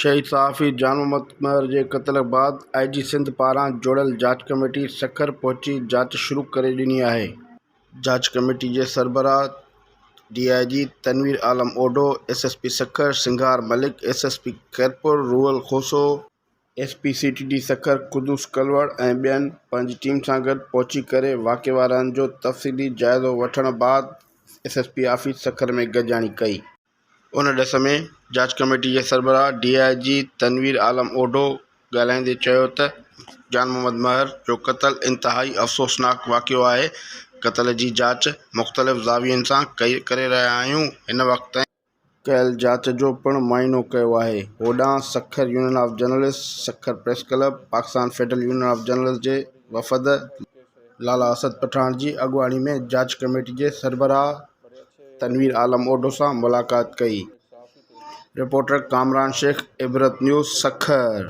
شهيد صحافي جان محمد مهر جي قتل بعد آء جي سنڌ پاران جوڙيل جاچ ڪميٽي سکر پهچي جاچ شروع ڪري ڏني آهي. جاچ ڪميٽي جي سربراهه D I G Tanveer Alam Odho, S S P Sukkur Singhar Malik, S S P Khairpur Rohal Khoso, S P C T D Sukkur Quddus Kalhoro ۽ ٻين پنهنجي ٽيم سان گڏ پهچي ڪري واقعي واري هنڌ جو تفصيلي جائزو وٺڻ بعد S S P office Sukkur ۾ گڏجاڻي ڪئي. ان ڏس ۾ جاچ ڪميٽي جي سربراهه ڊي I جي تنوير عالم اوڍو ڳالهائيندي چيو ته جان محمد مهر جو قتل انتهائي افسوسناڪ واقعو آهي، قتل جي جاچ مختلف زاوين سان ڪري رهيا آهيون، هن وقت تائين. ڪيل جاچ جو پڻ معائنو ڪيو آهي. هوڏانهن Sukkur union of journalist, Sukkur press club, Pakistan federal union of journalist جي وفد لالا اسد پٺاڻ جي اڳواڻي ۾ جاچ ڪميٽي جي سربراهه تنوير عالم اوڍو سان ملاقات ڪئي. رپورٽر ڪامران شيخ، عبرت نيوز، سکر.